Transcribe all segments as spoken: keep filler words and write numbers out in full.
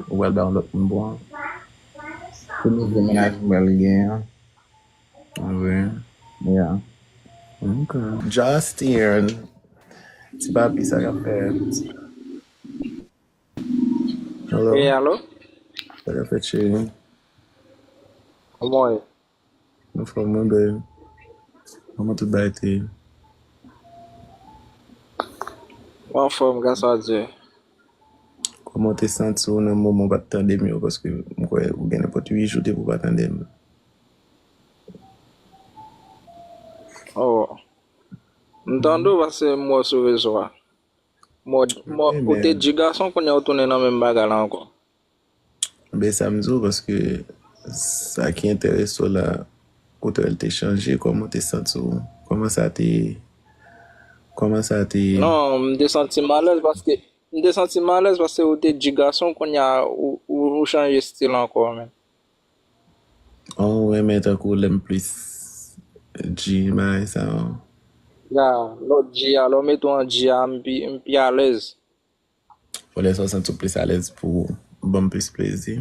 ou pral ba yon lòt moun bon an. Pou nouvo mennaj ou pral gen an. Wi. Yeah. Ok. Justin. Ti papi, sa k ap fèt? Hello? Wi, alo? Sa k ap fèt, cheri? Kòman w ye? Anfòm, mwen bèl. Kòman tout bagay te ye? Mwen anfòm, gras a Dye. Kòman w te santi w nan moman w pa t tande m yo? Paske m kwè ou gen nenpòt uit jou depi w pa tande m. Oh. M tande w paske m wè w sou rezo a. Mò, mò, ou te di gason, kounye a ou tounen nan menm bagay la ankò. Ben, sa m di w, paske sa ki enterese w la, kote l te chanje, kòman w te santi w, kòman sa te, kòman sa te. Non, m te santi m alèz paske, m te santi m alèz paske ou te di gason, kounye a ou, ou, ou chanje stil ankò, men. Oh, ou renmen tankou lè m plis G bagay sa yo. Ya, lè w di a, lè w mete w an G a, m pi, m pi alèz. Ou lè sa w santi w plis alèz pou ban m plis plezi.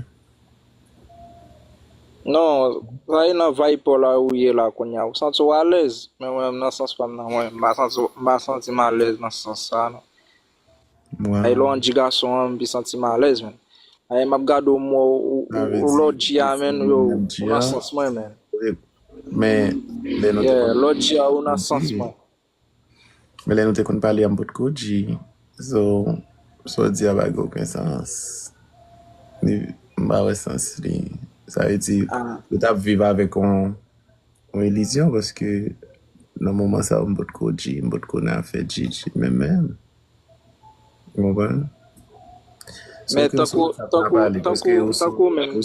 Non, sa e nan vibe la ou ye la kounye a. Ou santi w alèz, men mwen menm nan sans pa m nan mwen, m pa santi, m pa santi m alèz nan sans sa non. Wow. Ay lè w ann di gason an, m pi santi m alèz, men. Ay m ap gade w mò, ou, ou, ou lè w di a, men, yo, ou nan sans mwen, men. Men, lè nou te konn, lè w di a, ou nan sans mwen. Men lè nou te konn pale a, m potko di. So, sa w di a pa gen okenn sans. Li, m pa wè sans li. Sa vle di, ou t ap viv avèk yon yon ilizyon, paske nan moman sa yo, m potko G, m potko nan afè G G, men menm. Ou konprann? Men tankou, tankou, tankou, tankou menm.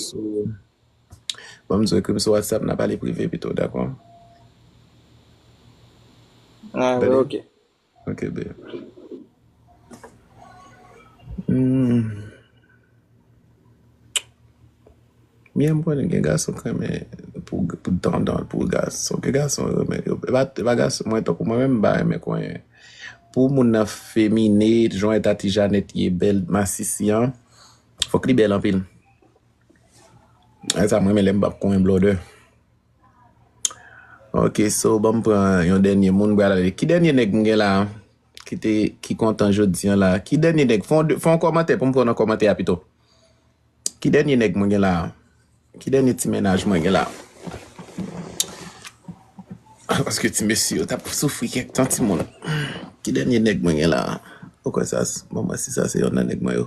Bon, m di w ekri m sou WhatsApp, n a pale prive pito, dakò? Ah, ok. Ok, babe. Hmm. Byen, m konnen gen gason k renmen pou, pou dandan, pou gason. Gen gason yo renmen, yo, e pa, e pa gason, mwen, tankou mwen menm, m pa renmen konyen. Pou moun nan femine, jan eta ti Janèt ye, bèl, masisi an, fòk li bèl anpil. E sa, mwen renmen lè m p ap konyen blòdè. Ok, so, ban m pran yon dènye moun, m pral ale. Ki dènye nèg m gen la a? Ki te, ki kontan jodi an la a? Ki dènye nèg? Fè yon, fè yon kòmantè pou m pran nan kòmantè a pito. Ki dènye nèg mwen gen la a? Ki dènye ti mennaj mwen gen la a? Paske ti mesye yo t ap soufri kèk tan, timoun. Ki dènye nèg mwen gen la a? Ou kwè sa, s-, bon, mwen, si sa se yonn nan nèg mwen yo.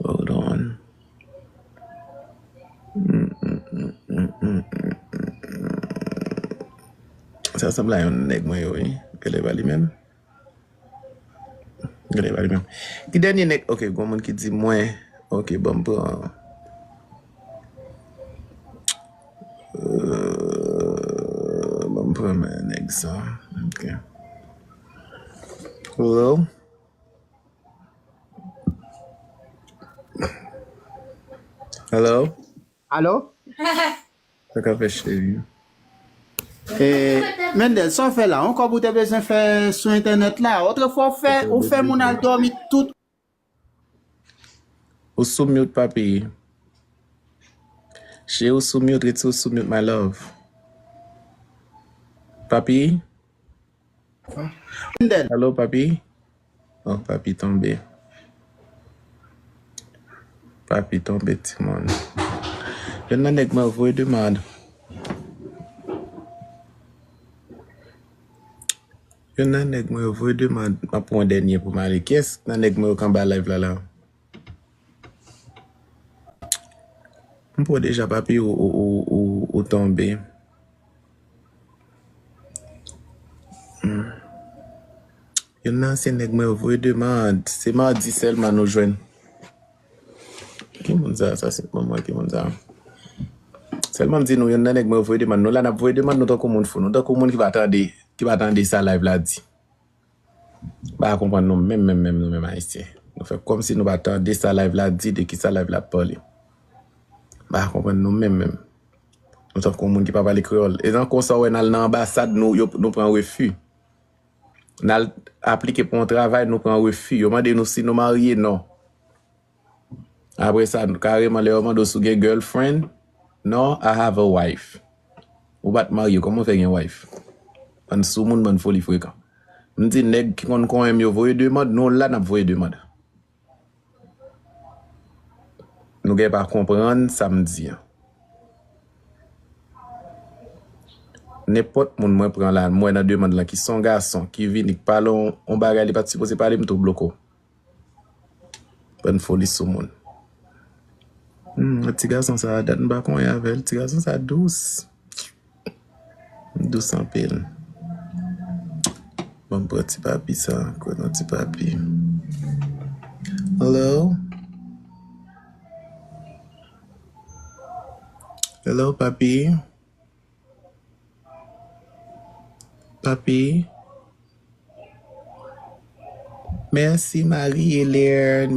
Hold on. Mm, mm, mm. Sa sanble a yon nèg mwen yo, wi. Genlè pa li menm. Genlè pa li menm. Ki dènye nèg? Ok, gon moun ki di mwen. Ok, ban m pran. Euh, ban m pran men nèg sa. Ok. Hello? Hello? Alo? Sa k ap fèt, cheri? E, Mendel, sa w fè la? Yon kòb ou te bezwen fè sou entènèt la? Otrefwa, ou fè, ou fè moun al dòmi tout. Ou sou mute, papi. Cheri, ou sou mute, retire w sou mute, my love. Papi? Mendel. Alo, papi? Oh, papi tonbe. Papi tonbe, timoun. Youn nan nèg mwen voye demann. Youn nan nèg mwen voye demann. M ap pran yon dènye pou m ale. Kiyès nan nèg mwen yo k anba live la, la? M pran deja, papi, ou, ou, ou, ou, ou tonbe. Hmm. Youn nan ansyen nèg mwen voye demann. Se madi sèlman nou jwenn. Ki moun sa? Sa se manman ki moun sa. Sèlman m di nou, youn nan nèg mwen voye demann. Nou la, n ap voye demann nou tankou moun fou. Nou tankou moun ki pa tande, ki pa tande sa live la di. M pa konprann nou menm, menm, menm, nou menm Ayisyen. Nou fè kòmsi nou pa tande sa live la di, de ki sa live la ap pale. M pa konprann nou menm, menm. Nou tankou moun ki pa pale kreyòl. E nan konsa, w wè, n al nan anbasad, nou, yo, nou pran refi. N al aplike pou yon travay, nou pran refi. Yo mande nou si nou marye, non. Apre sa, kareman, lè yo mande w si w gen girlfriend, non, I have a wife. Ou pa t marye, kòman w fè gen wife? Bann soumoun, bann foli frekan. M di nèg ki konn konyen m yo voye demann, nou la n ap voye demann. Nou gen pa konprann sa m di an. Nenpòt moun mwen pran la, m wè nan demann lan ki se yon gason, ki vini, k pale yon, yon bagay li pa t sipoze pale, m tou bloke w. Bann foli soumoun. Hmm, ti gason sa, dat m pa konyen avè l. Ti gason sa dous. Dous anpil. Bon, m pran ti papi sa. Kote ti papi? Hello? Hello, papi? Papi? Mèsi, Marie Hélène.